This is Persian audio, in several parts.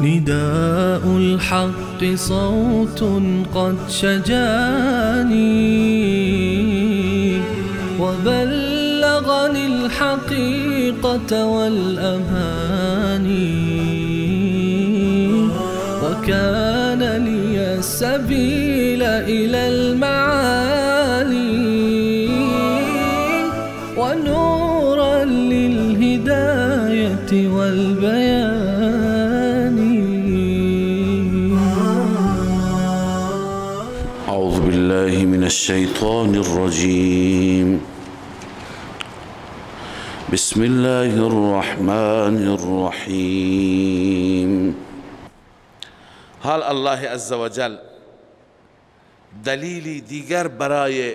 نداء الحق صوت قد شجاني وبلغني الحقيقة والأماني، وكان لي السبيل إلى المعالي ونورا للهداية والبيان. أعوذ بالله من الشيطان الرجيم. بسم الله الرحمن الرحیم. حال الله عزوجل دلیلی دیگر برای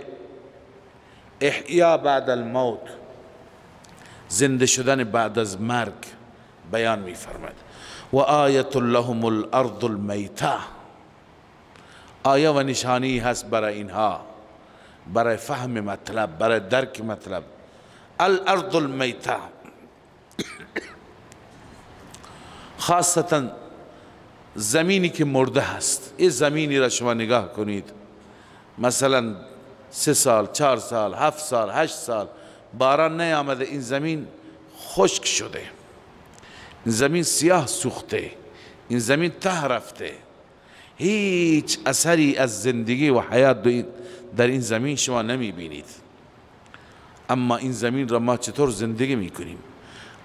احیا بعد الموت، زنده شدن بعد از مرگ بیان می فرماید. و آیة لهم الارض المیتة، آیه و نشانی هست برای اینها، برای فهم مطلب، برای درک مطلب. الارض المیتة، خاصتا زمینی که مرده هست. این زمینی را شما نگاه کنید، مثلا 3 سال، 4 سال، 7 سال، 8 سال باران نیامده، این زمین خشک شده، این زمین سیاه سوخته، این زمین ته رفته، هیچ اثری از زندگی و حیات در این زمین شما نمی بینید. اما این زمین را ما چطور زندگی می کنیم؟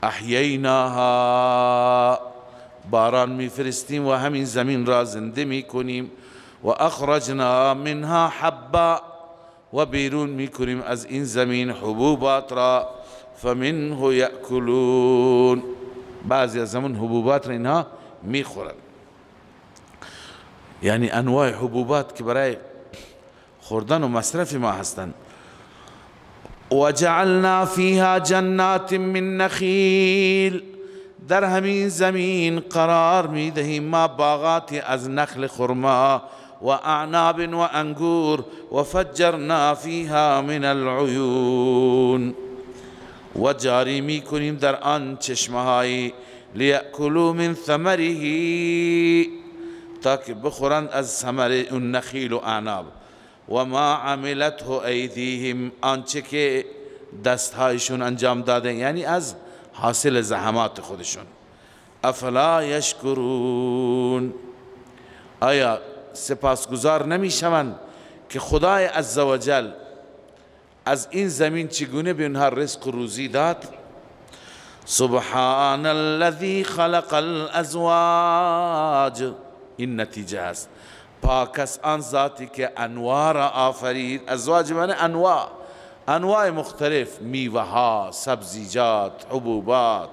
احییناها، باران می فرستیم و همین زمین را زنده می کنیم. و اخرجنا منها حبا، و بیرون می کنیم از این زمین حبوبات را. فمنه یأکلون، بعضی از زمان حبوبات را اینها می خورند، یعنی انواع حبوبات که برای خوردن و مصرف ما هستند. و جعلنا فیها جنات من نخیل، در همین زمین قرار می دهیم ما باغات از نخل خرما و اعناب و انگور. و فجرنا فیها من العیون، و جاری می کنیم در آن چشمه های. لیأکلوا من ثمره، تا که بخورند از ثمر اون نخیل و اعناب. و ما عملته ایدیهم، آنچه که دستهایشون انجام داده، یعنی از حاصل زحمات خودشون. افلا یشکرون، آیا سپاسگزار نمیشوند که خدای عزوجل از این زمین چگونه به اونها رزق و روزی داد؟ سبحان الذی خلق الازواج، این نتیجه است. پاک است آن ذاتی که انواع را آفرید. ازواج معنی انواع، انواع مختلف، میوه ها، سبزیجات، حبوبات.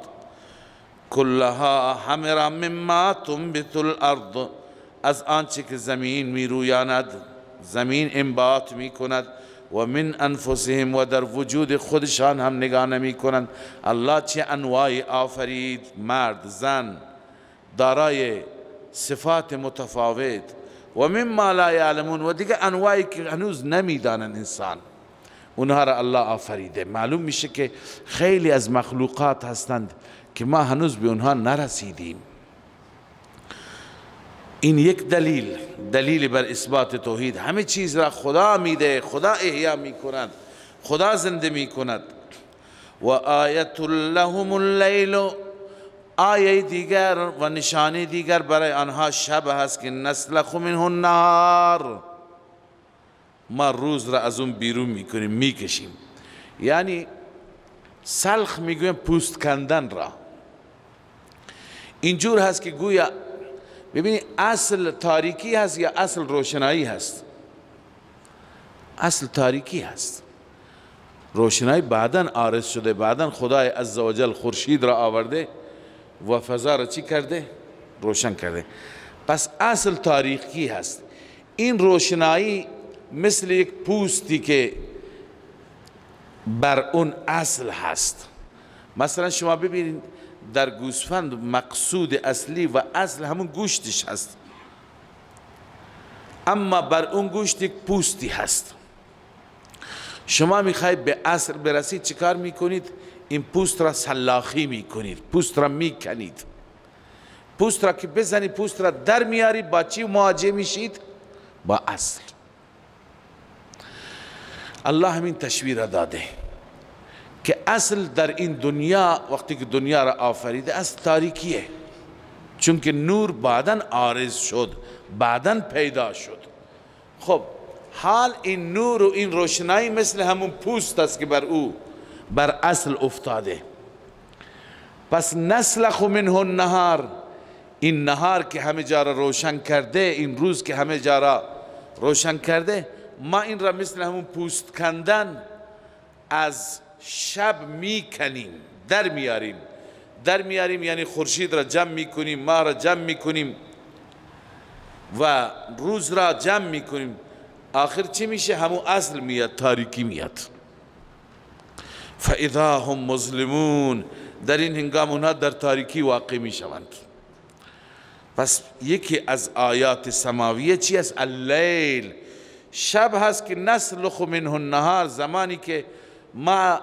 کلها همه را مما تنبت الارض، از آنچه که زمین میرویاند، زمین انبات میکند. و من انفسهم، و در وجود خودشان هم نگاه نمی کنند. الله چه انواعی آفرید، مرد، زن، دارای صفات متفاوت. و مما لا یعلمون، و دیگه انواعی که هنوز نمیدانند انسان، اونها را الله آفریده. معلوم میشه که خیلی از مخلوقات هستند که ما هنوز به اونها نرسیدیم. این یک دلیل، دلیل بر اثبات توحید. همه چیز را خدا میده، خدا احیا میکند، خدا زنده میکند. و آیة لهم اللیل، آیه دیگر و نشانه دیگر برای آنها شب هست که نسلخ منه النهار، ما روز را از اون بیرون میکنیم، میکشیم. یعنی سلخ میگویم پوست کندن را. اینجور هست که گویا ببینی اصل تاریکی هست یا اصل روشنایی هست؟ اصل تاریکی هست، روشنایی بعداً عارض شده، بعداً خدای عزوجل خورشید را آورده، و فضا را چی کرده؟ روشن کرده. پس اصل تاریکی هست. این روشنایی مثل یک پوستی که بر اون اصل هست. مثلا شما ببینید در گوسفند مقصود اصلی و اصل همون گوشتش هست، اما بر اون گوشت یک پوستی هست. شما میخواید به اصل برسید، چیکار میکنید؟ این پوست را سلاخی میکنید، پوست را میکنید. پوست را که بزنید، پوست را در میاری، با چی مواجه میشید؟ با اصل. الله همین تشبیه را داده که اصل در این دنیا وقتی که دنیا را آفریده اصل تاریکیه، چون که نور بعداً عارض شد، بعداً پیدا شد. خب حال این نور و این روشنایی مثل همون پوست است که بر او، بر اصل افتاده. پس نسلخ منه النهار، این نهار که همه جا را روشن کرده، این روز که همه جا را روشن کرده، ما این را مثل همون پوست کندن از شب میکنیم، در میاریم. در میاریم یعنی خورشید را جمع میکنیم، ماه را جمع میکنیم و روز را جمع میکنیم. آخر چی میشه؟ همون اصل میاد، تاریکی میاد. فاذا هم مظلمون، در این هنگام اونها در تاریکی واقع میشوند. پس یکی از آیات سماویه چی است؟ اللیل، شب هست که نسلخ منه النهار، زمانی که ما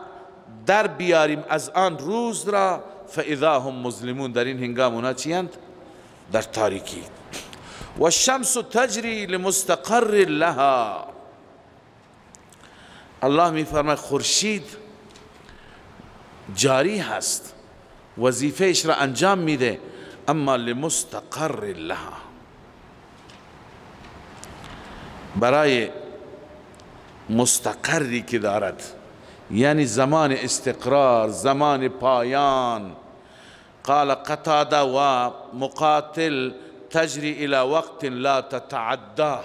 در بیاریم از آن روز را، فاذا هم مظلمون، در این هنگام اونها چی اند؟ در تاریکی. و الشمس تجری لمستقر لها، الله می فرماید خورشید جاری هست، وظیفه اش را انجام میده، اما لمستقر لها، برای مستقری که دارد، یعنی زمان استقرار، زمان پایان. قال قتاده و مقاتل تجری الى وقت لا تتعداه،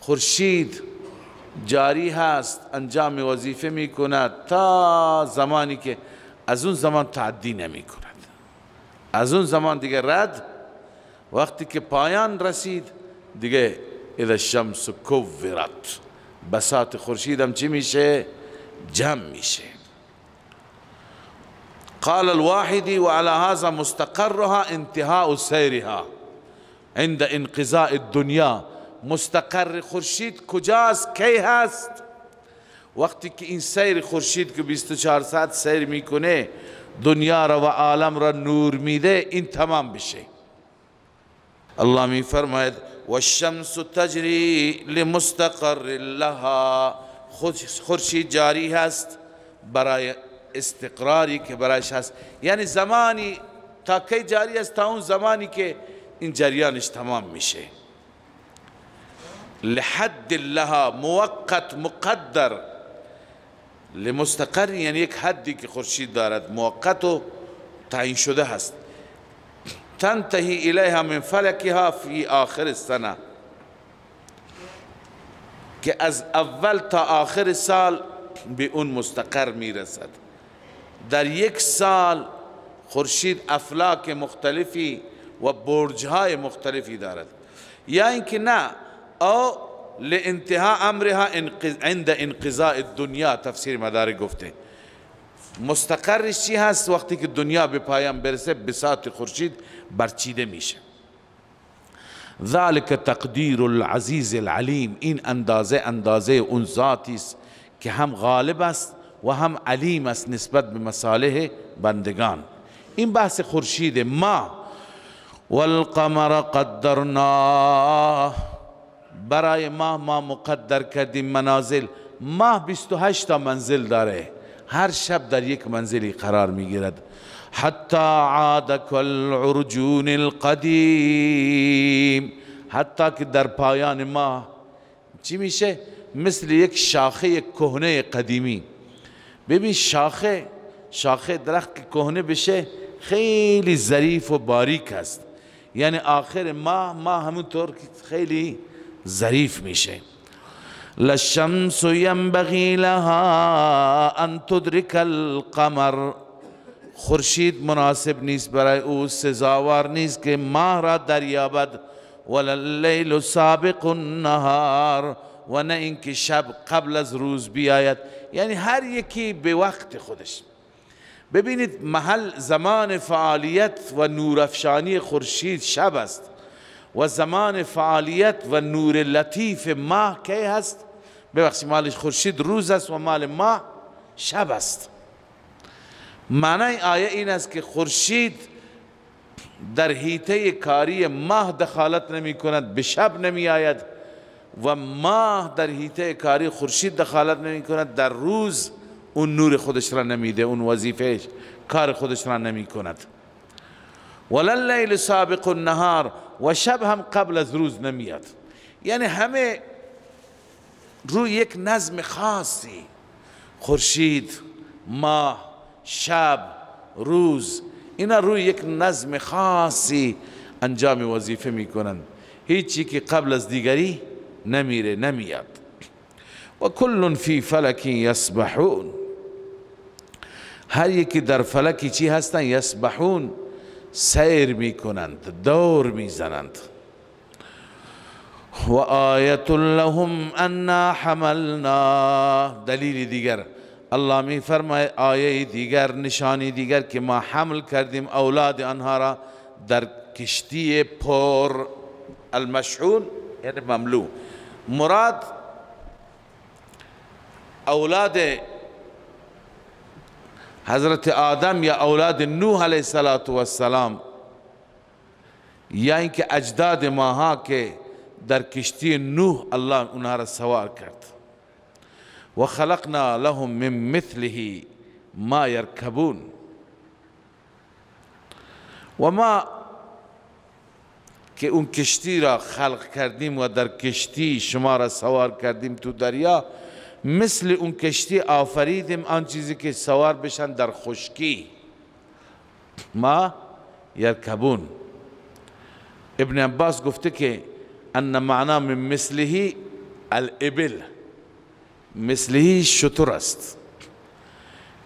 خورشید جاری هست، انجام وظیفه میکند تا زمانی که از اون زمان تعدی نمی کند، از اون زمان دیگه رد. وقتی که پایان رسید دیگه اذا الشمس کورت، بساط خورشید هم چی میشه؟ جمع میشه. قال الواحدی وعلى هذا مستقرها انتهاء سیرها عند انقضاء الدنیا. مستقر خورشید کجاست؟ کی هست؟ وقتی که این سیر خورشید که 24 ساعت سیر میکنه، دنیا را و عالم را نور میده، این تمام بشه. الله می فرماید والشمس تجری لمستقر لها، خورشید جاری هست برای استقراری که برایش هست، یعنی زمانی تا کی جاری است؟ تا اون زمانی که این جریانش تمام میشه. لحد لها موقت مقدر، لمستقر یعنی یک حدی که خورشید دارد، موقت و تعیین شده هست. تنتهی الیها من فلکها فی آخر السنه، که از اول تا آخر سال به اون مستقر میرسد. در یک سال خورشید افلاک مختلفی و برجهای مختلفی دارد، یا اینکه نه، او لانتهاء امرها عند انقضاء الدنیا، تفسیر مدارک گفته مستقرش چی هست؟ وقتی که دنیا به پایان برسه بساط خورشید برچیده میشه. ذلك تقدیر العزیز العلیم، این اندازه اندازه اون ذاتی است که هم غالب است و هم علیم است نسبت به مصالح بندگان. این بحث خورشید ما. والقمر قدرناه، برای ماه ما مقدر کردیم منازل. ماه 28 تا منزل داره، هر شب در یک منزلی قرار میگیرد. حتی عاد کالعرجون القدیم، حتی که در پایان ماه چی میشه؟ مثل یک شاخه کهنه قدیمی. ببین شاخه درخت که کهنه بشه خیلی ظریف و باریک است، یعنی آخر ماه همونطور خیلی ظریف میشه. للشمس ينبغي لها ان تدرك القمر، خورشید مناسب نیست برای او، سزاوار نیست که ماه را دریابد. ولا اللیل سابق النهار، و نه اینکه شب قبل از روز بیاید. یعنی هر یکی به وقت خودش. ببینید محل زمان فعالیت و نورافشانی خورشید شب است و زمان فعالیت و نور لطیف ماه کی هست؟ ببخشید مال خورشید روز است و مال ماه شب است. معنای آیه این است که خورشید در حیطه کاری ماه دخالت نمی کند، به شب نمی آید، و ماه در حیطه کاری خورشید دخالت نمی کند، در روز اون نور خودش را نمیده، اون وظیفه کار خودش را نمی کند. ولللیل سابق النهار، و شب هم قبل از روز نمیاد. یعنی همه روی یک نظم خاصی، خورشید، ماه، شب، روز، اینا روی یک نظم خاصی انجام وظیفه میکنند، هیچی که قبل از دیگری نمیره، نمیاد. و کل فی فلک یسبحون، هر یکی در فلکی چی هستند؟ یسبحون، سیر میکنند، دور میزنند. و آیت لهم انا حملنا، دلیل دیگر الله می فرماید، آیه دیگر، نشانی دیگر که ما حمل کردیم اولاد آنها را در کشتی پر، المشحون یعنی مملو. مراد اولاد حضرت آدم یا اولاد نوح علیه السلام، یا اینکه اجداد ماها که در کشتی نوح الله اونها را سوار کرد. و خلقنا لهم من مثله ما یرکبون، و ما که اون کشتی را خلق کردیم و در کشتی شما را سوار کردیم تو دریا، مثل اون کشتی آفریدیم آن چیزی که سوار بشن در خشکی. ما یرکبون، ابن عباس گفته که ان معنا من مثله الابل، مثله شتر است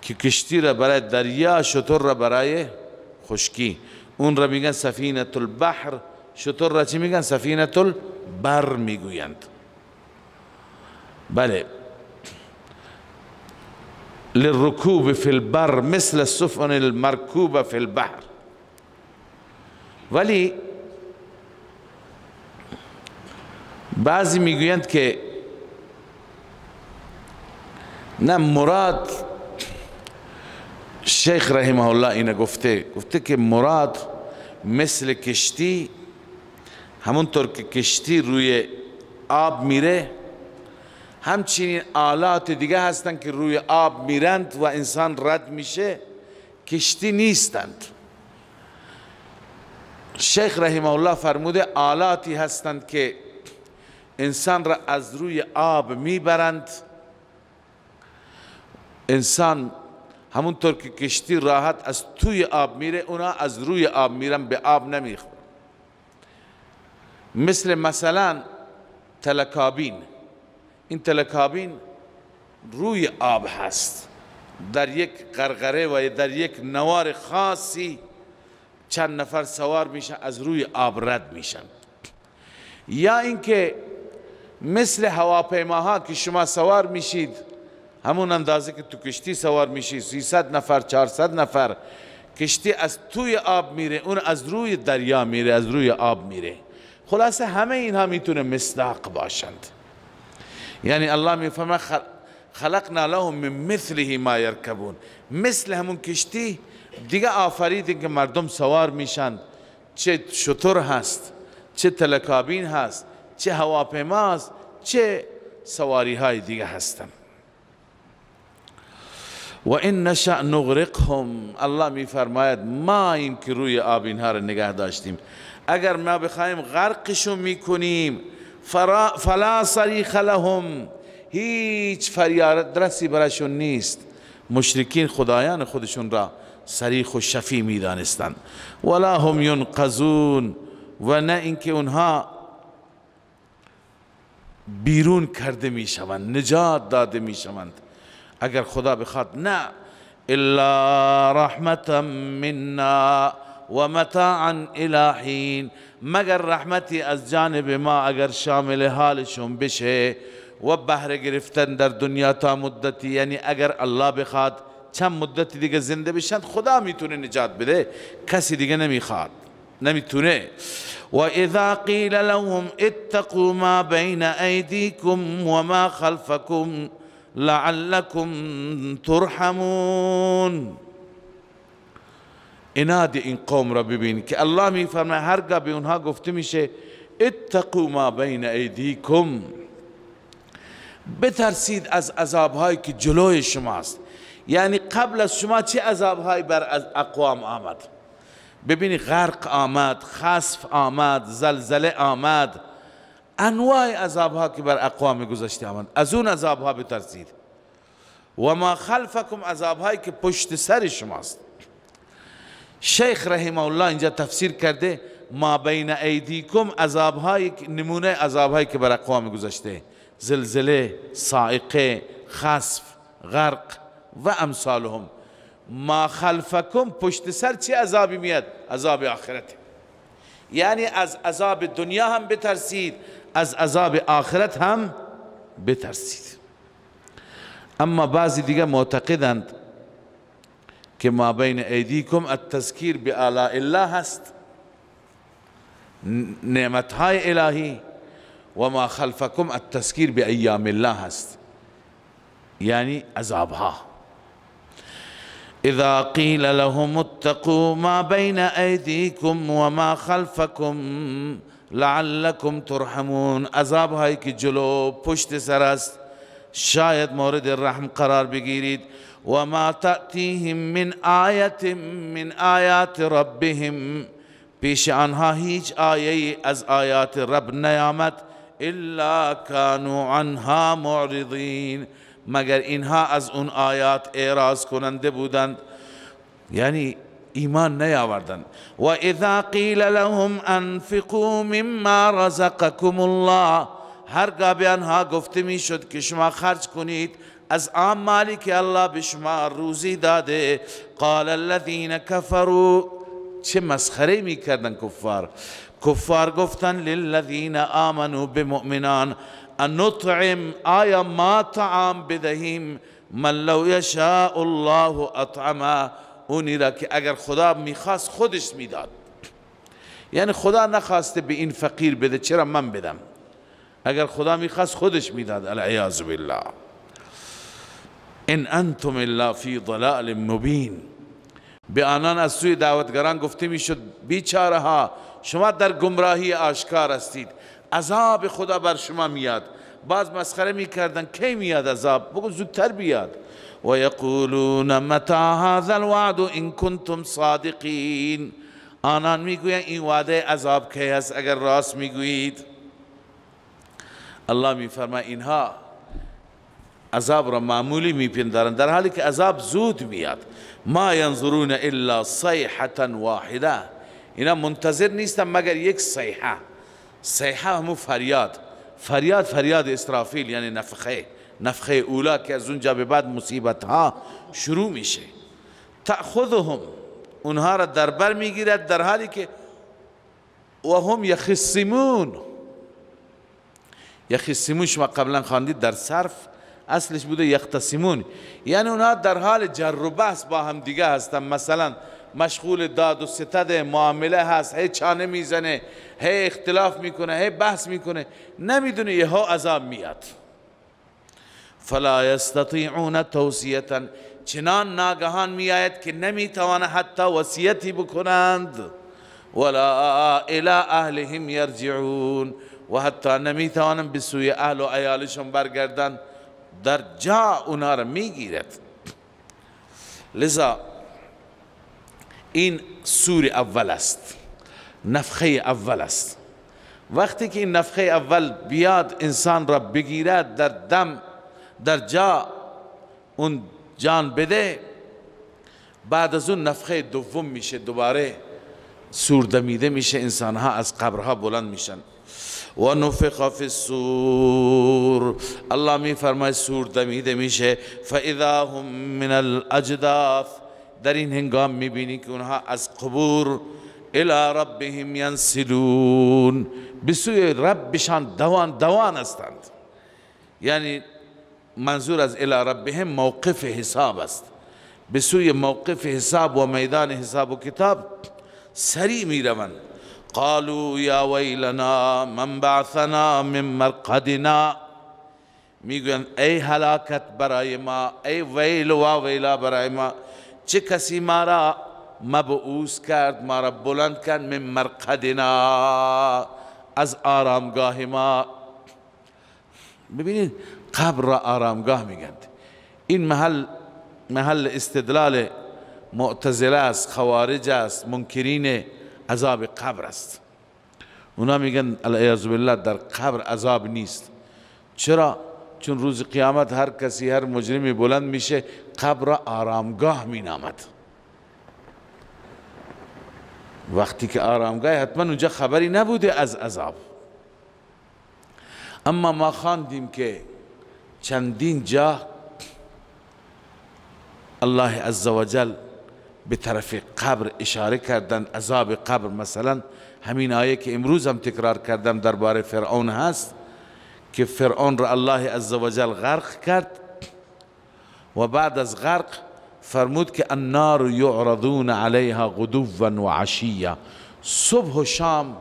که کشتی را برای دریا، شتر را برای خشکی. اون را میگن سفینة البحر، شتر را چی میگن؟ سفینة البر میگویند. بله، للركوب في البر مثل السفن المركوبة في البحر. ولی بعضی میگویند که نه، مراد شیخ رحمه الله اینه گفته، گفته که مراد مثل کشتی، همونطور که کشتی روی آب میره، همچنین آلات دیگه هستند که روی آب میرند و انسان رد میشه، کشتی نیستند. شیخ رحمه الله فرموده آلاتی هستند که انسان را از روی آب میبرند. انسان همونطور که کشتی راحت از توی آب میره، اونا از روی آب میرن، به آب نمیخورن. مثل مثلا تلکابین، این تلکابین روی آب هست، در یک قرقره و در یک نوار خاصی چند نفر سوار میشن، از روی آب رد میشن. یا اینکه مثل هواپیماها که شما سوار میشید، همون اندازه که تو کشتی سوار میشی، 300 نفر 400 نفر، کشتی از توی آب میره، اون از روی دریا میره، از روی آب میره. خلاصه همه اینها میتونه مصداق باشند. یعنی الله میفرماید خلقنا لهم من مثله ما یرکبون، مثل همون کشتی دیگه آفریدیم که مردم سوار میشن، چه شتر هست، چه تلکابین هست، چه هواپیما هست، چه سواری های دیگه هستن. و این نشأ نغرقهم، الله میفرماید ما این که روی آب اینها را نگه داشتیم، اگر ما بخوایم غرقشون میکنیم. فلا صریخ لهم، هیچ فریاد رسی براشون نیست. مشرکین خدایان خودشون را صریخ و شفیع میدانستند. ولا هم ینقذون، و نه اینکه اونها بیرون کرده میشوند، نجات داده میشوند اگر خدا بخواد. نه، الا رحمة منا و متاعا الى حین، مگر رحمتی از جانب ما اگر شامل حالشون بشه و بهره گرفتن در دنیا تا مدتی، یعنی اگر الله بخواد چند مدتی دیگه زنده بشن خدا میتونه نجات بده، کسی دیگه نمیخواد، نمیتونه. و اذا قیل لهم اتقوا ما بین ایدیکم وما خلفکم لعلکم ترحمون. اناد این قوم را ببین که الله میفرماید هرگاه به اونها گفته میشه اتقوا ما بین ایدیکم، بترسید از عذابهایی که جلوی شماست. یعنی قبل از شما چه عذابهایی بر از اقوام آمد؟ ببینی غرق آمد، خسف آمد، زلزله آمد، انواع عذابها که بر اقوام گذشته آمد، از اون عذابها بترسید. و ما خلفکم، عذابهایی که پشت سر شماست. شیخ رحمه الله اینجا تفسیر کرده ما بین ایدیکم عذابهایی، نمونه عذابهایی که بر اقوام گذشته، زلزله، صاعقه، خسف، غرق و امثالهم. ما خلفکم، پشت سر چه عذابی میاد؟ عذاب آخرت. یعنی از عذاب دنیا هم بترسید، از عذاب آخرت هم بترسید. اما بعضی دیگه معتقدند که ما بین ایدیکم التذکیر بآلاء الله هست، نعمتهای الهی، و ما خلفکم التذکیر بایام الله هست، یعنی عذابها. اذا قیل لهم اتقوا ما بین ایدیکم وما خلفکم لعلکم ترحمون، عذابهایی که جلو پشت سر است شاید مورد رحم قرار بگیرید. و ما تأتیهم من آیت من آیات ربهم، پیش آنها هیچ آیه از آیات رب نیامد، الا کانوا عنها معرضین، مگر اینها از اون آیات اعراض کننده بودند، یعنی ایمان نیاوردند. و اذا قیل لهم انفقوا مما رزقکم الله، هرگاه به آنها گفته میشد که شما خرج کنید از آن مالی که الله به شما روزی داده، قال الذین کفروا، چه مسخره میکردن کفار. کفار گفتن للذین آمنوا، به مؤمنان، نطعم، آیا ما طعام بدهیم، من لو یشاء الله اطعمه، اونی را که اگر خدا میخواست خودش میداد. یعنی خدا نخواسته به این فقیر بده، چرا من بدم؟ اگر خدا میخواست خودش میداد، العیاذ بالله. ان انتم الا فی ضلال مبین. به آنان از سوی دعوتگران گفته میشد بیچاره ها، شما در گمراهی آشکار هستید، عذاب خدا بر شما میاد. باز مسخره میکردن کی میاد عذاب، بگو زودتر بیاد. و یقولون متى هذا الوعد ان کنتم صادقین، آنان میگویند این وعده عذاب کی هست اگر راست میگویید. الله میفرماید اینها عذاب را معمولی میپندارند، در حالی که عذاب زود میاد. ما ینظرون الا صیحة واحده، اینا منتظر نیستن مگر یک صیحه. صیحه همون فریاد، فریاد فریاد اسرافیل، یعنی نفخه، نفخه اولا که از اونجا به بعد مصیبت ها شروع میشه. تأخذهم، اونها را در بر میگیرد، در حالی که و هم یخصمون. یخصمون شما قبلا خواندید در صرف اصلش بوده یختصمون، یعنی اونها در حال جر و بحث با هم دیگه هستن. مثلا مشغول داد و ستد معامله هست، هی چانه میزنه، هی اختلاف میکنه، هی بحث میکنه، نمیدونه یهو عذاب میاد. فلا یستطیعون توصیه، چنان ناگهان میآید که نمیتوانه حتی وصیتی بکنند. ولا الی اهلهم یرجعون، و حتی نمیتوانند به سوی اهل و عیالشون برگردند، در جا اونا را میگیرد. لذا این سور اول است، نفخه اول است. وقتی که این نفخه اول بیاد انسان را بگیرد، در دم در جا اون جان بده، بعد از اون نفخه دوم میشه، دوباره سور دمیده میشه، انسانها از قبرها بلند میشن. و نفخ فی الصور، الله می فرماید سور دمیده میشه. فاذا هم من الاجداث، در این هنگام میبینی که اونها از قبور الى ربهم ینسلون، به سوی ربشان دوان دوان هستند. یعنی منظور از الى ربهم موقف حساب است، به سوی موقف حساب و میدان حساب و کتاب سریع میروند. قالوا یا ویلنا من بعثنا من مرقدنا، میگویند ای هلاکت برای ما، ای ویل و ویلا برای ما، چه کسی ما را مبعوث کرد، ما را بلند کرد، من مرقدنا، از آرامگاه ما. ببینید قبر را آرامگاه میگند. این محل محل استدلال معتزله است، خوارج است، منکرین عذاب قبر است. اونا میگن العیاذ بالله در قبر عذاب نیست. چرا؟ چون روز قیامت هر کسی، هر مجرمی بلند میشه، قبر را آرامگاه مینامد. وقتی که آرامگاه، حتما اونجا خبری نبوده از عذاب. اما ما خواندیم که چندین جا الله عزوجل به طرف قبر اشاره کردن، عذاب قبر. مثلا همین آیه که امروز هم تکرار کردم درباره فرعون هست که فرعون را الله عزوجل غرق کرد و بعد از غرق فرمود که النار یعرضون علیها غدوا و عشیا، صبح و شام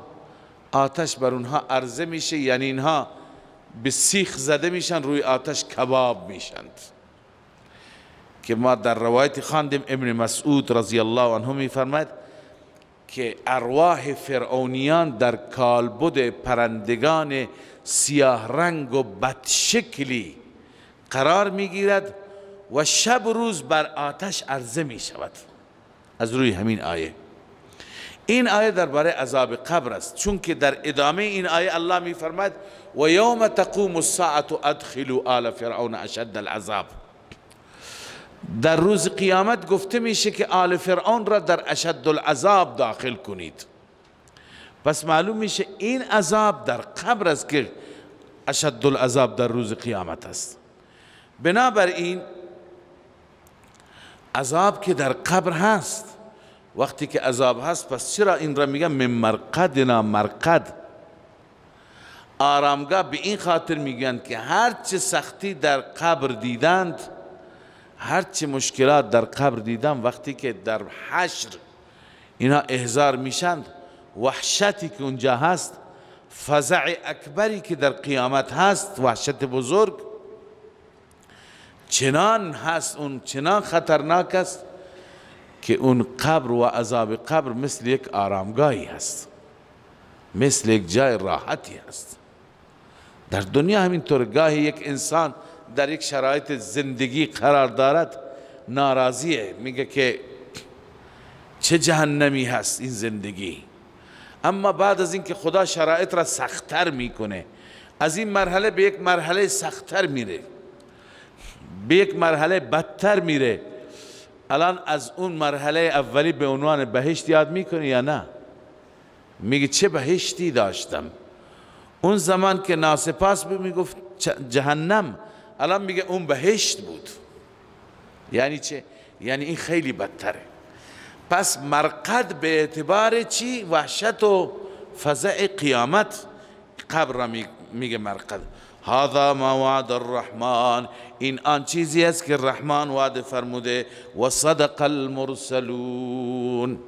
آتش بر اونها عرضه میشه، یعنی اینها به سیخ زده میشن، روی آتش کباب میشند. که ما در روایت خواندیم ابن مسعود رضی الله عنه میفرماید که ارواح فرعونیان در کالبد پرندگان سیاه رنگ و بدشکلی قرار میگیرد و شب و روز بر آتش عرضه می شود. از روی همین آیه، این آیه درباره عذاب قبر است، چون که در ادامه این آیه الله می فرماید و یوم تقوم الساعة ادخلوا آل فرعون اشد العذاب. در روز قیامت گفته میشه که آل فرعون را در اشد العذاب داخل کنید. پس معلوم میشه این عذاب در قبر است که اشد العذاب در روز قیامت است. بنابراین عذاب که در قبر هست، وقتی که عذاب هست، پس چرا این را میگن من مرقدنا؟ مرقد آرامگاه به این خاطر میگن که هرچه سختی در قبر دیدند، هرچه مشکلات در قبر دیدند، وقتی که در حشر اینها احضار میشند، وحشتی که اونجا هست، فزع اکبری که در قیامت هست، وحشت بزرگ چنان هست، اون چنان خطرناک است که اون قبر و عذاب قبر مثل یک آرامگاهی هست، مثل یک جای راحتی هست. در دنیا همینطور گاهی یک انسان در یک شرایط زندگی قرار دارد، ناراضیه، میگه که چه جهنمی هست این زندگی. اما بعد از اینکه خدا شرایط را سختتر میکنه، از این مرحله به یک مرحله سختتر میره، به یک مرحله بدتر میره. الان از اون مرحله اولی به عنوان بهشت یاد میکنه یا نه؟ میگه چه بهشتی داشتم. اون زمان که ناسپاس بود میگفت جهنم، الان میگه اون بهشت بود. یعنی چه؟ یعنی این خیلی بدتره. پس مرقد به اعتبار چی؟ وحشت و فزع قیامت قبر را میگه مرقد. هذا ما وعد الرحمن، این آن چیزی است که الرحمن وعده فرموده، و صدق المرسلون،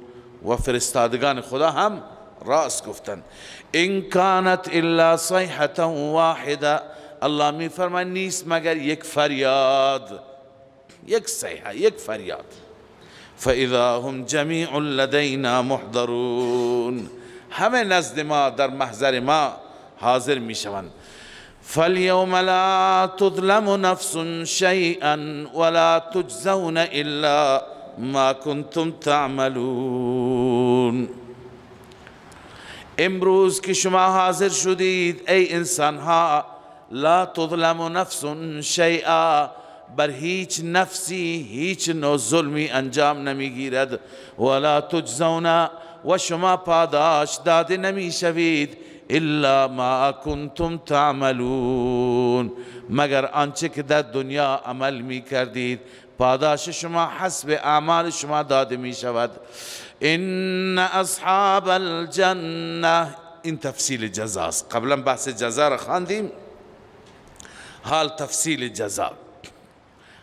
و فرستادگان خدا هم راست گفتند. این کانت الا صیحة واحده، الله می فرماید نیست مگر یک فریاد، یک صیحه، یک فریاد. فاذا هم جمیع لدینا محضرون، همه نزد ما در محضر ما حاضر می شوند. فاليوم لا تظلم نفس شيئا ولا تجزون إلا ما كنتم تعملون. امروز که شما حاضر شدید ای انسانها، لا تظلم نفس شیئا، بر هیچ نفسی هیچ نوع ظلمی انجام نمیگیرد، ولا تجزون، و شما پاداش داده نمیشوید، الا ما کنتم تعملون، مگر آنچه که در دنیا عمل می کردید پاداش شما حسب اعمال شما داده می شود. ان اصحاب الجنه، این تفصیل جزاست. قبلا بحث جزا را خواندیم، حال تفصیل جزا،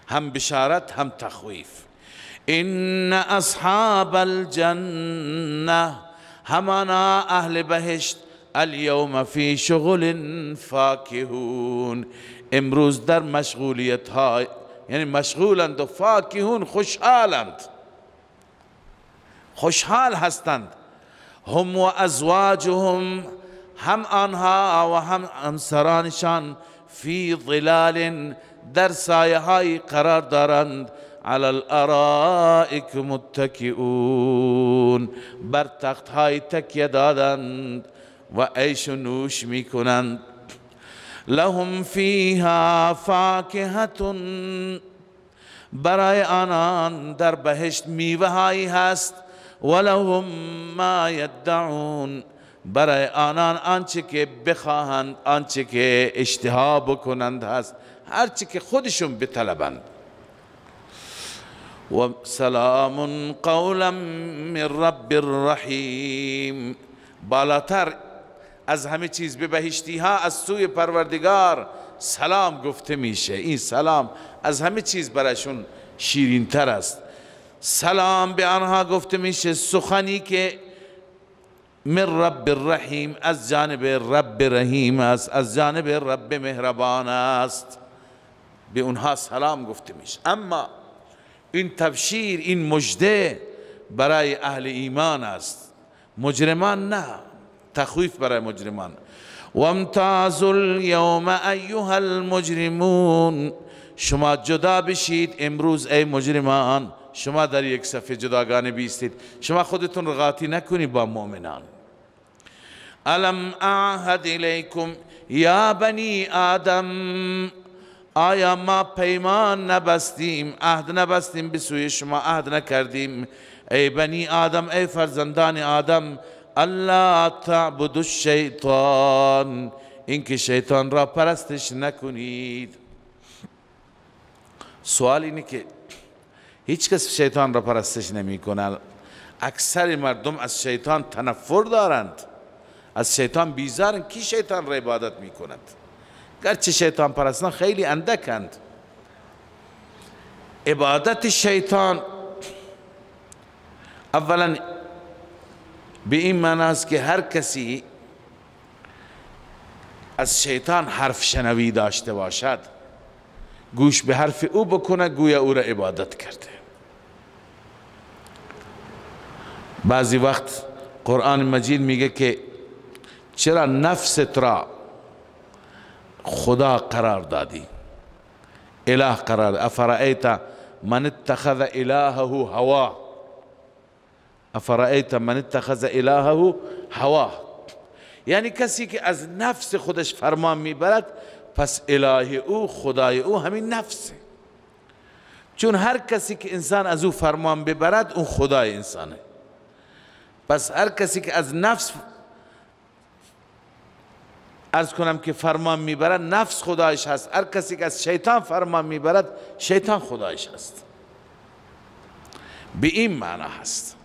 هم بشارت هم تخویف. ان اصحاب الجنه، همانا اهل بهشت، الیوم فی شغل فاکهون، امروز در مشغولیت های، یعنی مشغولند و فاکهون خوشحالند، خوشحال هستند. هم و ازواجهم، هم آنها و هم همسرانشان، فی ظلال، در سایه های قرار دارند، علی الارائک متکئون، بر تخت های تکیه دادند و عیش و نوش می کنند. لهم فیها فاکهة، برای آنان در بهشت میوه هایی هست، ولهم ما یدعون، برای آنان آنچه که بخواهند، آنچه که اشتها بکنند هست، هرچه که خودشون بطلبند. و سلام قولا من رب الرحیم، بالاتر از همه چیز به بهشتی ها از سوی پروردگار سلام گفته میشه. این سلام از همه چیز برایشون شیرین تر است. سلام به آنها گفته میشه، سخنی که من رب الرحیم، از جانب رب رحیم است، از جانب رب مهربان است، به اونها سلام گفته میشه. اما این تبشیر، این مژده برای اهل ایمان است، مجرمان نه، تخویف برای مجرمان. وامتازوا اليوم ایها المجرمون، شما جدا بشید امروز ای مجرمان، شما در یک صفحه جداگانه بیستید، شما خودتون را قاطی نکنید با مؤمنان. الم اعهد الیکم یا بنی آدم، آیا ما پیمان نبستیم، عهد نبستیم به سوی شما، عهد نکردیم ای بنی آدم، ای فرزندان آدم، الا تعبدوا الشیطان، اینکه شیطان را پرستش نکنید. سوال اینه که هیچ کس شیطان را پرستش نمی کنه. اکثر مردم از شیطان تنفر دارند، از شیطان بیزارند. کی شیطان را عبادت می کند؟ گرچه شیطان پرستان خیلی اندکند. عبادت شیطان اولا به این معنی است که هر کسی از شیطان حرف شنوی داشته باشد، گوش به حرف او بکنه، گویا او را عبادت کرده. بعضی وقت قرآن مجید میگه که چرا نفست را خدا قرار دادی، اله قرار. افرأیت من اتخذ الهه هواه، افرأیت من اتخذ الهه هواه، یعنی کسی که از نفس خودش فرمان میبرد، پس اله او، خدای او همین نفسه. چون هر کسی که انسان از او فرمان ببرد، اون خدای انسانه. پس هر کسی که از نفس، عرض کنم که فرمان میبرد، نفس خدایش هست. هر کسی که از شیطان فرمان میبرد، شیطان خدایش هست. به این معنا هست.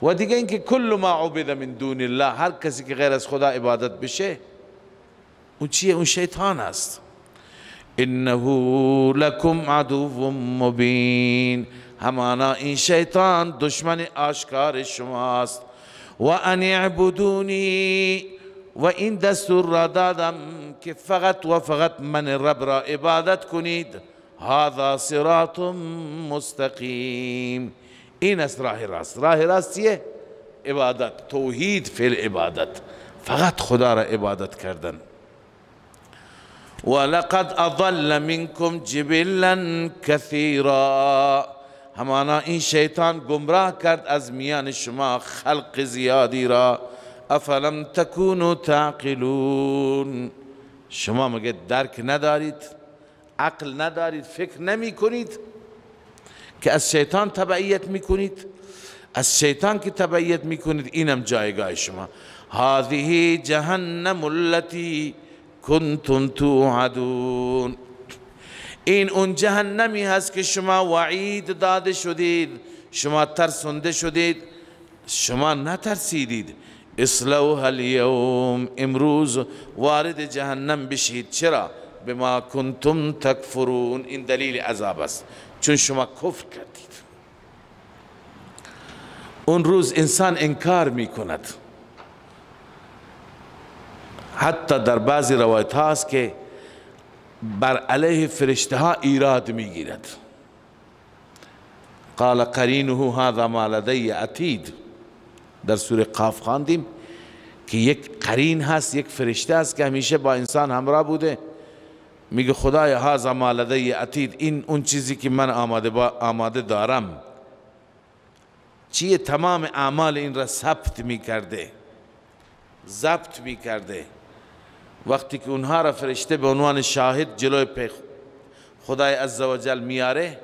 و دیگه اینکه کل ما عبد من دون الله، هر کسی که غیر از خدا عبادت بشه، اون چیه؟ اون شیطان است. انه لکم عدو مبین، همانا این شیطان دشمن آشکار شماست. و ان اعبدونی، و این دستور را دادم که فقط و فقط من رب را عبادت کنید. هذا صراط مستقیم، این است راه راست. راه راست چیه؟ عبادت، توحید فی العبادت، فقط خدا را عبادت کردن. ولقد اضل منکم جبلا کثیرا، همانا این شیطان گمراه کرد از میان شما خلق زیادی را. افلم تکونوا تعقلون، شما مگه درک ندارید، عقل ندارید، فکر نمی کنید که از شیطان تبعیت می کنید؟ از شیطان که تبعیت میکنید، اینم جایگاه شما. هذه جهنم التي کنتم توعدون، این اون جهنمی هست که شما وعید داده شدید، شما ترسنده شدید، شما نترسیدید. اصلوها اليوم، امروز وارد جهنم بشید. چرا؟ بما کنتم تکفرون، این دلیل عذاب است، چون شما کفر کردید. اون روز انسان انکار میکند. حتی در بعضی روایت هاست که بر علیه فرشته ها ایراد میگیرد. قال قرینه هذا ما لدی عتید، در سوره قاف خواندیم که یک قرین هست، یک فرشته هست که همیشه با انسان همراه بوده، میگه خدای هذا ما لدی عتید، این اون چیزی که من آماده دارم. چیه؟ تمام اعمال این را ثبت میکرده، ضبط میکرده. وقتی که اونها را فرشته به عنوان شاهد جلوی خدای عزوجل میاره،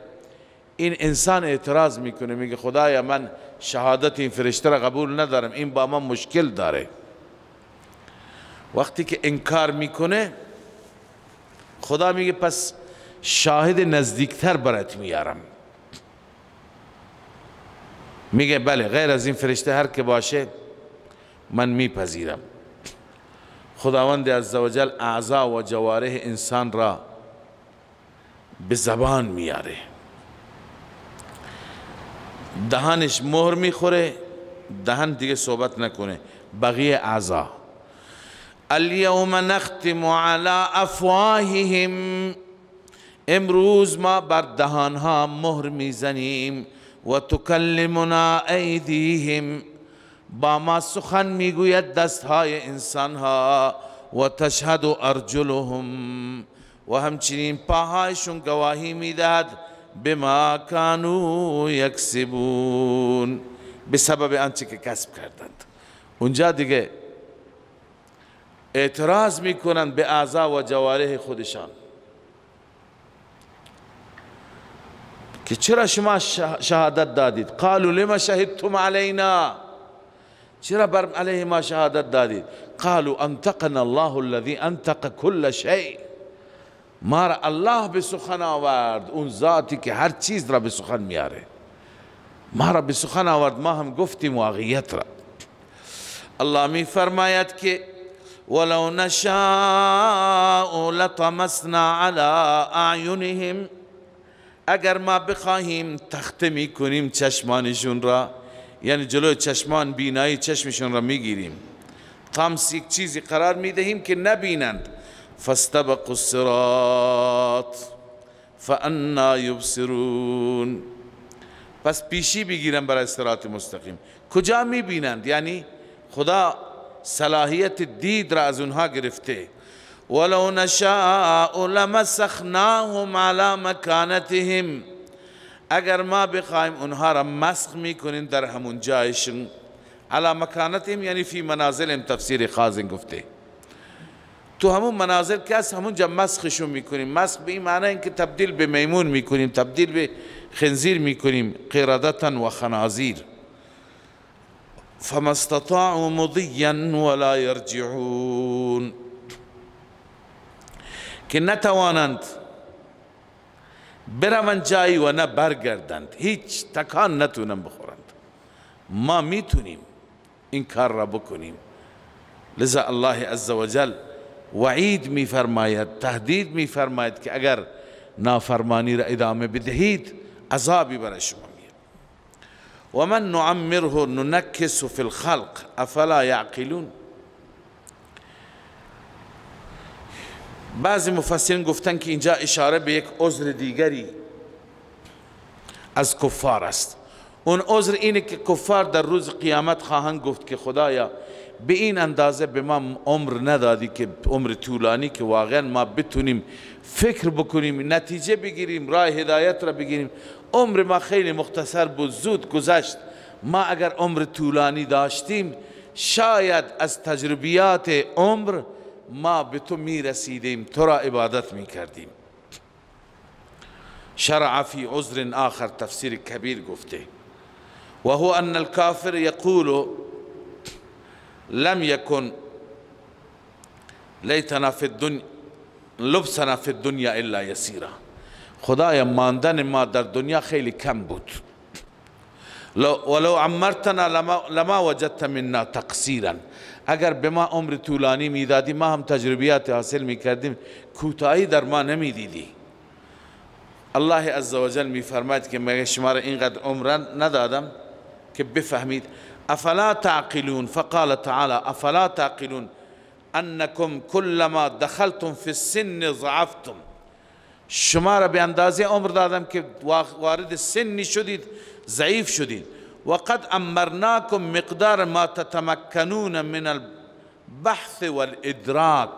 این انسان اعتراض میکنه، میگه خدایا من شهادت این فرشته را قبول ندارم، این با من مشکل داره. وقتی که انکار میکنه، خدا میگه پس شاهد نزدیکتر برات میارم. میگه بله، غیر از این فرشته هر که باشه من میپذیرم. خداوند عزوجل اعضا و جوارح انسان را به زبان میاره، دهانش مهر میخوره، دهان دیگه صحبت نکنه، بقیه اعضا. الیوم نختم علی افواههم، امروز ما بر دهانها مهر میزنیم. و تکلمنا ایدیهم، با ما سخن میگوید دستهای انسانها. و تشهد ارجلهم، و همچنین پاهایشون گواهی میدهد. بما کانوا یکسبون، به سبب آنچه که کسب کردند. اونجا دیگه اعتراض میکنند به اعضا و جوارح خودشان که چرا شما شهادت دادید؟ قالوا لما شهدتم علینا، چرا بر علیه ما شهادت دادید؟ قالوا انتقنا الله الذي انتق كل شيء، ما را الله به سخن آورد، اون ذاتی که هر چیز را به سخن میاره، ما را به سخن آورد، ما هم گفتیم واقعیت را. الله می فرماید که ولو نشاء لطمسنا على اعینهم، اگر ما بخواهیم تخته میکنیم چشمانشون را، یعنی جلوی چشمان بینایی چشمشون را میگیریم، طمس یک چیزی قرار میدهیم که نبینند. فاستبقوا الصراط فأنا یبصرون، پس پیشی بگیرن برای صراط مستقیم. کجا میبینند؟ یعنی خدا صلاحیت دید را از اونها گرفته. ولو نشاء لمسخناهم على مکانتهم، اگر ما بخوایم اونها را مسخ میکنیم در همون جایشون. علی مکانتهم یعنی فی منازلهم، تفسیر خازن گفته تو همون منازل که هست همونجا مسخشون میکنیم. مسخ به این معنی اینکه تبدیل به میمون میکنیم، تبدیل به خنزیر میکنیم، قردة و خنازیر. فما استطاعوا مضیا ولا یرجعون، که نتوانند بروند جایی و نه برگردند، هیچ تکان نتونن بخورند. ما میتونیم این کار را بکنیم. لذا الله عزوجل وعید میفرماید، تهدید میفرماید که اگر نافرمانی را ادامه بدهید عذابی برای شما میاد. و من نعمره ننکس فی الخلق افلا یعقلون. بعضی مفسرین گفتن که اینجا اشاره به یک عذر دیگری از کفار است. اون عذر اینه که کفار در روز قیامت خواهند گفت که خدایا به این اندازه به ما عمر ندادی که عمر طولانی که واقعا ما بتونیم فکر بکنیم، نتیجه بگیریم، راه هدایت را بگیریم. عمر ما خیلی مختصر بود، زود گذشت. ما اگر عمر طولانی داشتیم شاید از تجربیات عمر ما به تو می رسیدیم، تو را عبادت می کردیم. شرع فی عذر آخر، تفسیر کبیر گفته. وهو ان الكافر يقول لم يكن لیتنا فی الدنیا لبسنا فی الدنیا الا یسیرا. خدایا ماندن ما در دنیا خیلی کم بود. ولو عمرتنا لما وجدت منا تقصیرا. اگر به ما عمر طولانی میدادی ما هم تجربیات حاصل میکردیم، کوتاهی در ما نمیدیدی. الله عزوجل میفرماید که مگه شما را اینقدر عمر ندادم که بفهمید؟ افلا تعقلون. فقال تعالی افلا تعقلون انکم كلما دخلتم فی السن ضعفتم. شما را به اندازه عمر دادم که وارد سنی شدید، ضعیف شدید. وقد امرناکم مقدار ما تتمکنون من البحث والادراک.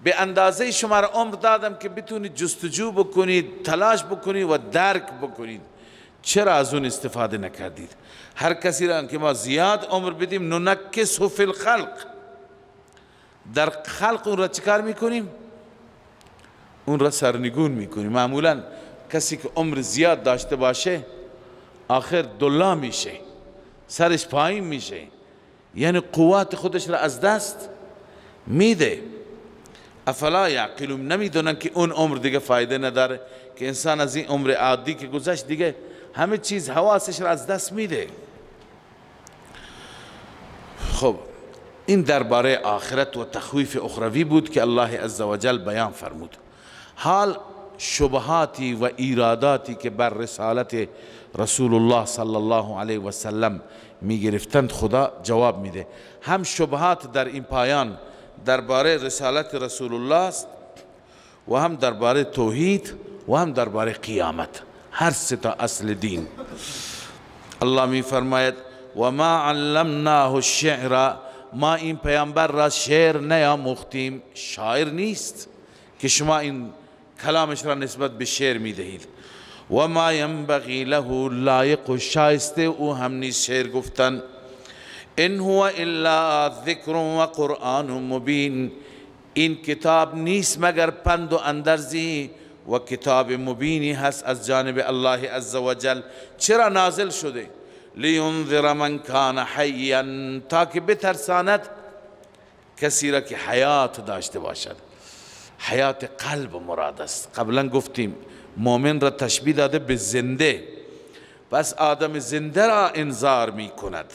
به اندازه شما را عمر دادم که بتونید جستجو بکنید، تلاش بکنید و درک بکنید. چرا از اون استفاده نکردید؟ هر کسی را که ما زیاد عمر بدیم ننکسه فی الخلق، در خلق اون را چیکار میکنیم؟ اون را سرنگون میکنیم. معمولا کسی که عمر زیاد داشته باشه آخر دلا میشه، سرش پایین میشه، یعنی قوت خودش را از دست میده. افلا یعقلون، نمیدونن که اون عمر دیگه فایده نداره، که انسان از این عمر عادی که گذشت دیگه همه چیز حواسش را از دست میده. خب این درباره آخرت و تخویف اخروی بود که الله عزوجل بیان فرمود. حال شبهاتی و ایراداتی که بر رسالت رسول الله صلی الله علیه و سلم می گرفتند خدا جواب میده. هم شبهات در این پایان درباره رسالت رسول الله است و هم درباره توحید و هم درباره قیامت، هر سه تا اصل دین. الله می فرماید و ما علمناه الشعر، ما این پیامبر را شعر نیاموختیم. شاعر نیست که شما این کلامش را نسبت به شعر می دهید. و ما ینبغی له، لایق و شایسته او هم نیست شعر گفتن. ان هو الا ذکر و قرآن مبین، این کتاب نیست مگر پند و اندرزی و کتاب مبینی هست از جانب الله عزوجل. چرا نازل شده؟ لینذر من کان حیا، تا که بترساند کسی را که حیات داشته باشد. حیات قلب مراد است. قبلا گفتیم مؤمن را تشبیه داده به زنده، پس آدم زنده را انذار می کند.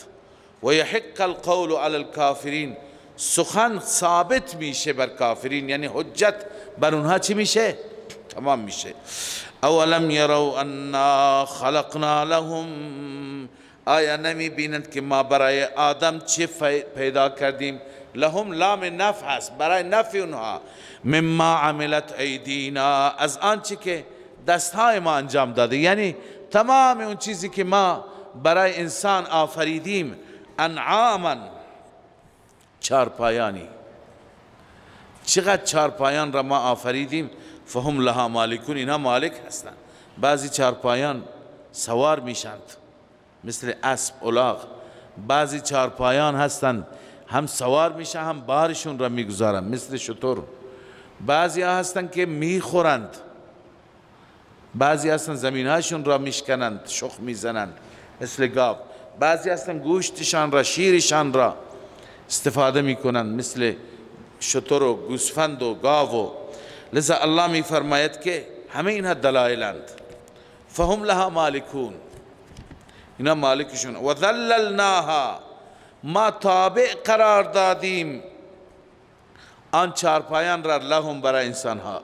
و یحق القول علی الکافرین، سخن ثابت میشه بر کافرین، یعنی حجت بر اونها چی میشه؟ تمام میشه. اولم یروا انا خلقنا لهم، آیا نمی بینند که ما برای آدم چه پیدا کردیم؟ لهم لام نفع است، برای نفع اونها. مما عملت ایدینا، از آنچه که دستهای ما انجام داده، یعنی تمام اون چیزی که ما برای انسان آفریدیم. انعاما، چارپایانی، چقدر چارپایان را ما آفریدیم. فهم لها مالکون، اینها مالک هستند. بعضی چارپایان سوار میشند مثل اسب، الاغ. بعضی چارپایان هستند هم سوار میشن هم بارشون را میگذارند مثل شتر. بعضی هستند که میخورند، بعضی هستند زمینهاشون را میشکنند، شخ میزنند مثل گاو. بعضی هستند گوشتشان را، شیرشان را استفاده میکنند مثل شتر و گوسفند و گاو. لذا الله میفرماید که همه اینها دلایلند. فهم لها مالکون، اینا مالکشون. و ذللناها، ما تابع قرار دادیم آن چارپایان را لهم، برای انسانها.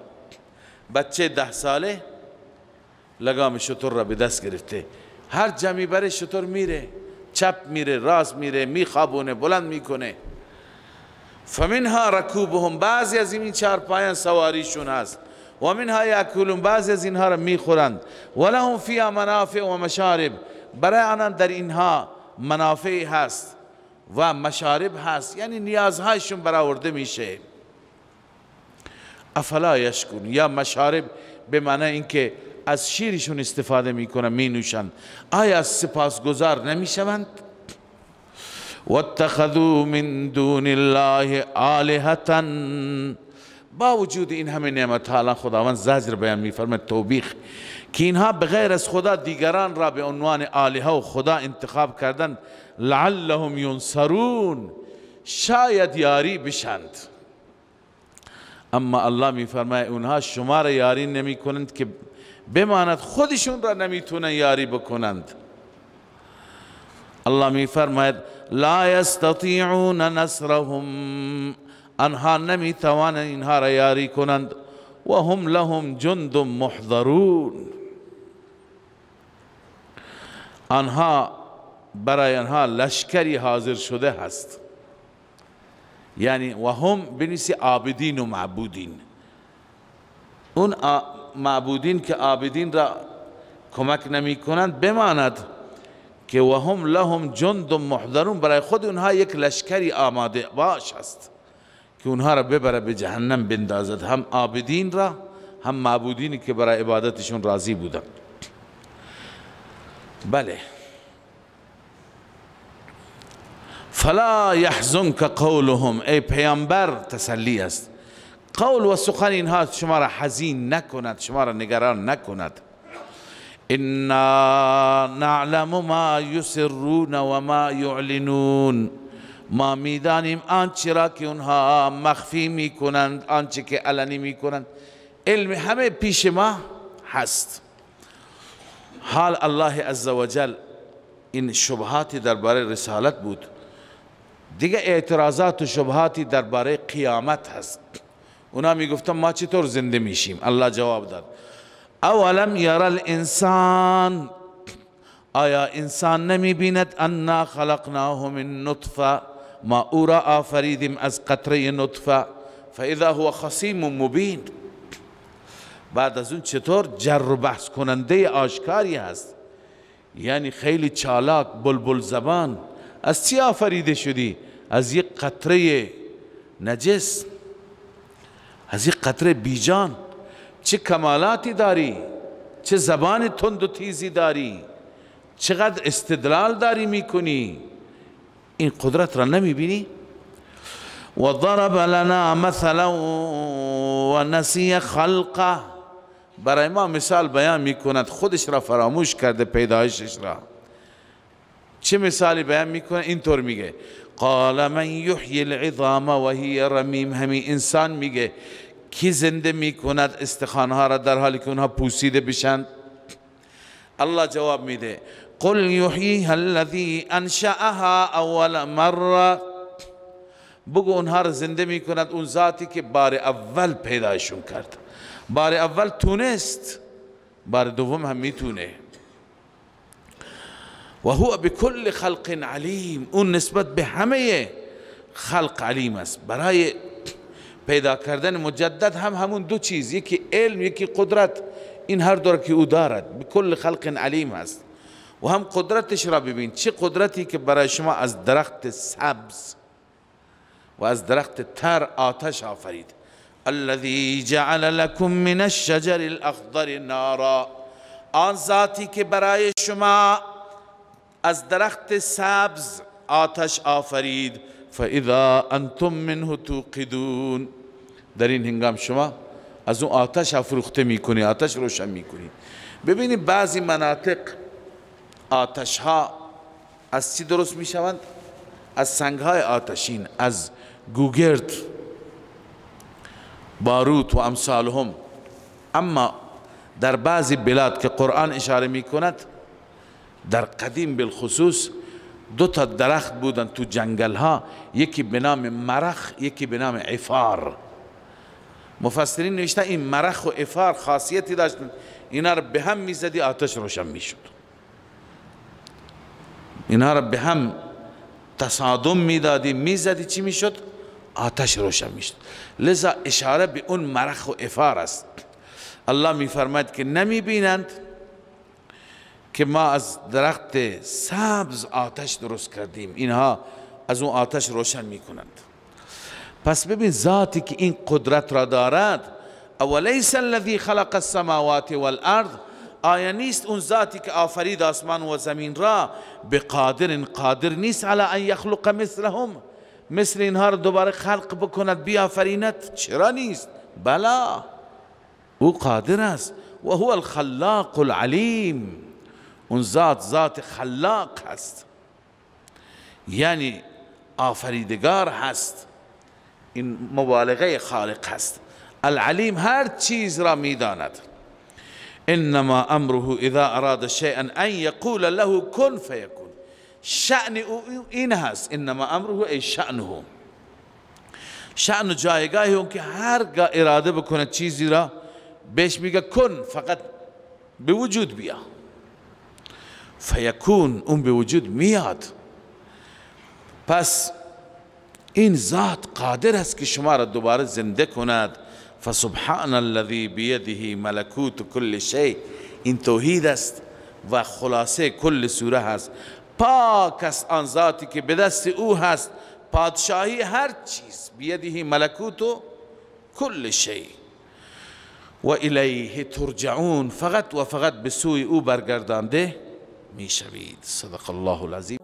بچه 10 ساله لگام شتر را به دست گرفته، هر جمعی برای شتر میره، چپ میره، راست میره، میخوابونه، بلند میکنه. فمنها رکوبهم، بعضی از این چارپایان سواریشون هست. و منها یاکلون، بعضی از اینها را میخورند. ولهم فیها منافع و مشارب، برای آنان در اینها منافع هست و مشارب هست، یعنی نیازهایشون برآورده میشه. افلا یشکرون، یا مشارب به معنی اینکه از شیرشون استفاده میکنن، مینوشند. آیا سپاسگزار نمیشوند؟ واتخذوا من دون الله آلهة، با وجود این همه نعمت حالا خداوند زجر بیان میفرماید، توبیخ، که اینها بغیر از خدا دیگران را به عنوان آلهه و خدا انتخاب کردند، لعلهم ینصرون، شاید یاری بشند. اما الله میفرماید اونها شما را یاری نمی کنند که بماند خودشون را نمیتونن یاری بکنند. الله میفرماید لا یستطیعون نصرهم، آنها نمیتوانند اینها را یاری کنند، و هم لهم جند محضرون، آنها برای آنها لشکری حاضر شده هست. یعنی و هم بنیسی عابدین و معبودین، اون معبودین که عابدین را کمک نمی کنند بماند که و هم لهم جند محضرون، برای خود اونها یک لشکری آماده باش است که اونها را ببره به جهنم بندازد، هم عابدین را هم معبودینی که برای عبادتشون راضی بودند. بله، فلا یحزنک قولهم، ای پیامبر تسلی است، قول و سخن اینها شما را حزین نکند، شما را نگران نکند. انا نعلم ما یسرون و ما یعلنون، ما میدانیم آنچه را که اونها مخفی میکنند، آنچه که علنی میکنند، علم همه پیش ما هست. حال الله عزوجل این شبهاتی درباره رسالت بود، دیگه اعتراضات و شبهاتی درباره قیامت هست. اونا میگفتن ما چطور زنده میشیم؟ الله جواب داد اولم یر الانسان، آیا انسان نمیبیند انا خلقناه من نطفه، ما او را آفریدیم از قطره نطفه، فاذا هو خصیم مبین. بعد از اون چطور جر و بحث کننده آشکاری هست، یعنی خیلی چالاک، بلبل زبان. از چی آفریده شدی؟ از یک قطره نجس، از یک قطره بیجان. چه کمالاتی داری، چه زبان تند و تیزی داری، چقدر استدلال داری میکنی، این قدرت را نمیبینی؟ و ضرب لنا مثلا و نسی خلقه، برای ما مثال بیان میکند، خودش را فراموش کرده پیدایشش را. چه مثالی بیان میکنه؟ اینطور میگه قال من یحیی العظام و هی رمیم، همین انسان میگه کی زنده میکند استخوانها را در حالی که اونها پوسیده بشند؟ الله جواب میده قل یحییها الذی انشأها اول مره، بگو اونها را زنده میکند اون ذاتی که بار اول پیدایشون کرد. بار اول تونست، بار دوم هم میتونه. و هو بكل خلق علیم، اون نسبت به همه خلق علیم است. برای پیدا کردن مجدد هم همون دو چیز، یکی علم یکی قدرت، این هر دو را که او دارد، بكل خلق علیم است. و هم قدرتش را ببین، چه قدرتی که برای شما از درخت سبز و از درخت تر آتش آفرید. الذي جعل لكم من الشجر الاخضر نارا، آن ذاتی که برای شما از درخت سبز آتش آفرید. فاذا انتم منه توقدون، در این هنگام شما از اون آتش افروخته میکنی، آتش روشن میکنی. ببینید بعضی مناطق آتش ها از چی درست میشوند؟ از سنگ های آتشین، از گوگرد، باروت و امثالهم. اما در بعضی بلاد که قرآن اشاره میکند، در قدیم بالخصوص دو تا درخت بودن تو جنگل ها، یکی به نام مرخ، یکی به نام عفار. مفسرین نوشتن این مرخ و عفار خاصیتی داشتن، اینا رو به هم میزدی آتش روشن میشد، اینا رو به هم تصادم میدادی میزدی چی میشد؟ آتش روشن میشد. لذا اشاره به اون مرخ و عفار است. الله میفرماید که نمیبینند که ما از درخت سبز آتش درست کردیم، اینها از اون آتش روشن میکنند. پس ببین ذاتی که این قدرت را دارد، اولیس الذی خلق السماوات والارض، آیا نیست اون ذاتی که آفرید آسمان و زمین را، بقادر قادر نیست علی ان یخلق مثلهم، مثل اینها را دوباره خلق بکند بیافریند؟ چرا نیست؟ بلا، او قادر است. و هو الخلاق العلیم. اون ذات، ذات خلاق هست، یعنی آفریدگار هست، این مبالغه خالق هست. العلیم هر چیز را میداند. انما امره اذا اراد شیئا ان یقول له کن فیکون. شأن او این هست، انما امره ای شأنه، شأن و جایگاه اون که هرگاه اراده بکنه چیزی را بهش میگه کن، فقط به وجود بیا، فیکون، اون به وجود میاد. پس این ذات قادر است که شما را دوباره زنده کند. فسبحان الذی بیده ملکوت کل شیء. این توحید است و خلاصه کل سوره هست. پاک است آن ذاتی که به دست او هست پادشاهی هر چیز، بیده ملکوت کل شیء و الیه ترجعون. فقط و فقط به سوی او برگردانده میشوید. صدق الله العظیم.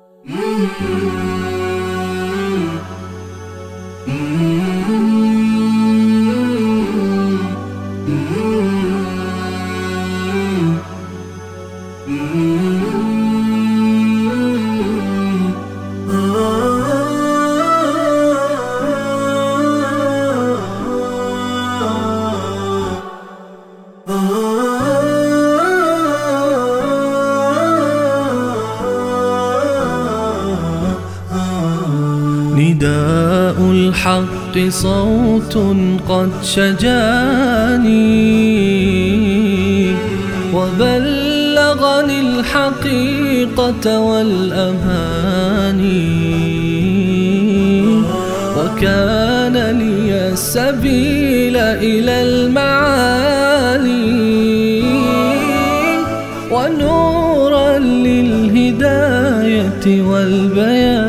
نداء الحق صوت قد شجاني وبلغني الحقيقة والأماني، وكان لي السبيل إلى المعالي ونورا للهداية والبيان.